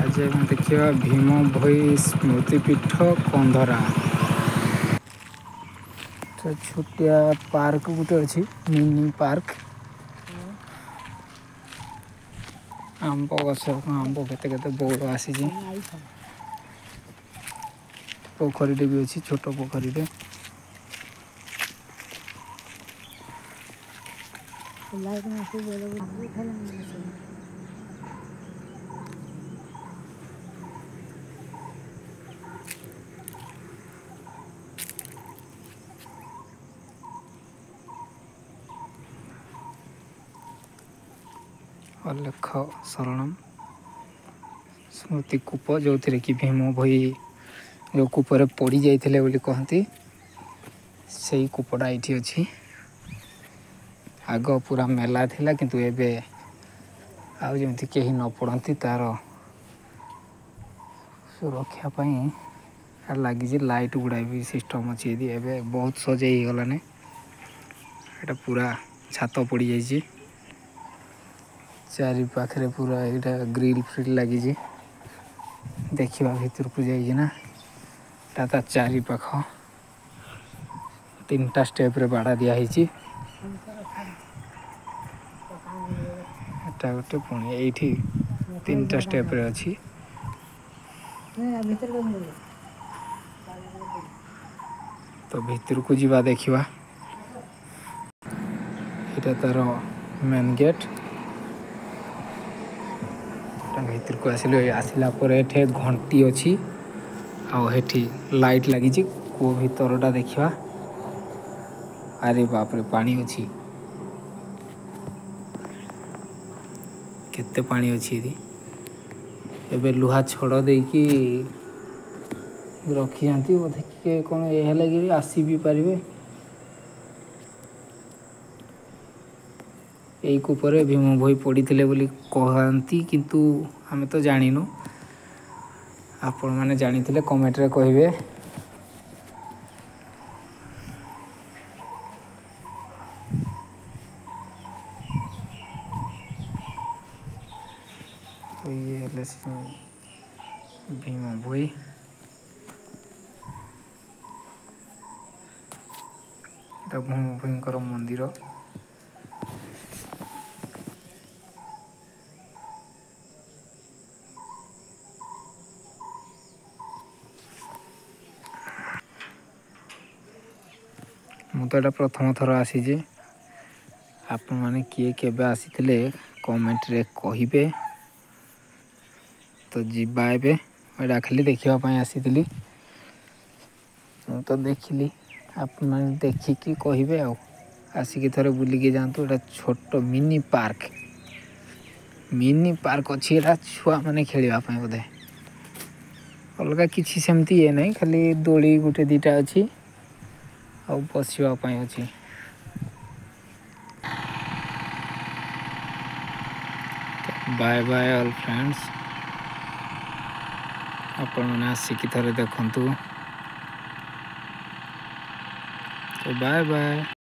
ଆଜି ଆମେ ଦେଖିବା ଭୀମ ଭୋଇ ସ୍ମୃତିପୀଠ କନ୍ଧରା। ଛୋଟିଆ ପାର୍କ ଗୋଟେ ଅଛି, ମିନି ପାର୍କ। ଆମ୍ବ ଗଛ, ଆମ୍ବ କେତେ କେତେ ବଉଳ ଆସିଛି। ପୋଖରୀଟେ ବି ଅଛି, ଛୋଟ ପୋଖରୀଟେ। ଅଲେଖ ଶରଣମ ସ୍ମୃତି କୂପ, ଯେଉଁଥିରେ କି ଭୀମ ଭୋଇ ଯେଉଁ କୂପରେ ପଡ଼ି ଯାଇଥିଲେ ବୋଲି କହନ୍ତି, ସେଇ କୂପଟା ଏଇଠି ଅଛି। ଆଗ ପୁରା ମେଲା ଥିଲା, କିନ୍ତୁ ଏବେ ଆଉ ଯେମିତି କେହି ନ ପଡ଼ନ୍ତି ତାର ସୁରକ୍ଷା ପାଇଁ ଲାଗିଛି ଲାଇଟ୍ ଗୁଡ଼ାଏ ବି ସିଷ୍ଟମ୍ ଅଛି ଏଠି। ଏବେ ବହୁତ ସଜେଇ ହେଇଗଲାଣି, ଏଇଟା ପୁରା ଛାତ ପଡ଼ିଯାଇଛି, ଚାରି ପାଖରେ ପୁରା ଏଇଟା ଗ୍ରିଲ୍ ଫ୍ରିଲ୍ ଲାଗିଛି। ଦେଖିବା ଭିତରକୁ ଯାଇକିନା। ଏଟା ତା ଚାରି ପାଖ ତିନିଟା ଷ୍ଟେପ୍ରେ ବାଡ଼ା ଦିଆହେଇଛି। ଏଟା ଗୋଟେ ପୁଣି ଏଇଠି ତିନିଟା ଷ୍ଟେପ୍ରେ ଅଛି। ତ ଭିତରକୁ ଯିବା ଦେଖିବା। ଏଇଟା ତାର ମେନ୍ ଗେଟ୍। ଭିତରକୁ ଆସିଲୁ, ଆସିଲା ପରେ ଏଠି ଘଣ୍ଟି ଅଛି ଆଉ ଏଠି ଲାଇଟ୍ ଲାଗିଛି। କୂଅ ଭିତରଟା ଦେଖିବା। ଆରେ ବାପରେ, ପାଣି ଅଛି, କେତେ ପାଣି ଅଛି ଏଠି। ଏବେ ଲୁହା ଛଡ଼ ଦେଇକି ରଖିଛନ୍ତି ବୋଧେ, କିଏ କ'ଣ ଇଏ ହେଲେ କି ଆସି ବି ପାରିବେ। ଏଇ କୂପରେ ଭୀମ ଭୋଇ ପଡ଼ିଥିଲେ ବୋଲି କହନ୍ତି, କିନ୍ତୁ ଆମେ ତ ଜାଣିନୁ। ଆପଣମାନେ ଜାଣିଥିଲେ କମେଣ୍ଟରେ କହିବେ। ଇଏ ହେଲେ ଭୀମ ଭୋଇ। ଏଟା ଭୀମ ଭୋଇଙ୍କର ମନ୍ଦିର। ମୁଁ ତ ଏଇଟା ପ୍ରଥମ ଥର ଆସିଛି। ଆପଣମାନେ କିଏ କେବେ ଆସିଥିଲେ କମେଣ୍ଟରେ କହିବେ। ତ ଯିବା ଏବେ, ଏଇଟା ଖାଲି ଦେଖିବା ପାଇଁ ଆସିଥିଲି। ମୁଁ ତ ଦେଖିଲି, ଆପଣମାନେ ଦେଖିକି କହିବେ ଆଉ ଆସିକି ଥରେ ବୁଲିକି ଯାଆନ୍ତୁ। ଏଇଟା ଛୋଟ ମିନି ପାର୍କ, ମିନି ପାର୍କ ଅଛି। ଏଇଟା ଛୁଆମାନେ ଖେଳିବା ପାଇଁ ବୋଧେ, ଅଲଗା କିଛି ସେମିତି ଇଏ ନାହିଁ, ଖାଲି ଦୋଳି ଗୋଟେ ଦୁଇଟା ଅଛି ଆଉ ବସିବା ପାଇଁ ଅଛି। ବାଏ ବାଏ ଅଲ୍ ଫ୍ରେଣ୍ଡସ୍, ଆପଣମାନେ ଆସିକି ଥରେ ଦେଖନ୍ତୁ। ତ ବାଏ ବାଏ।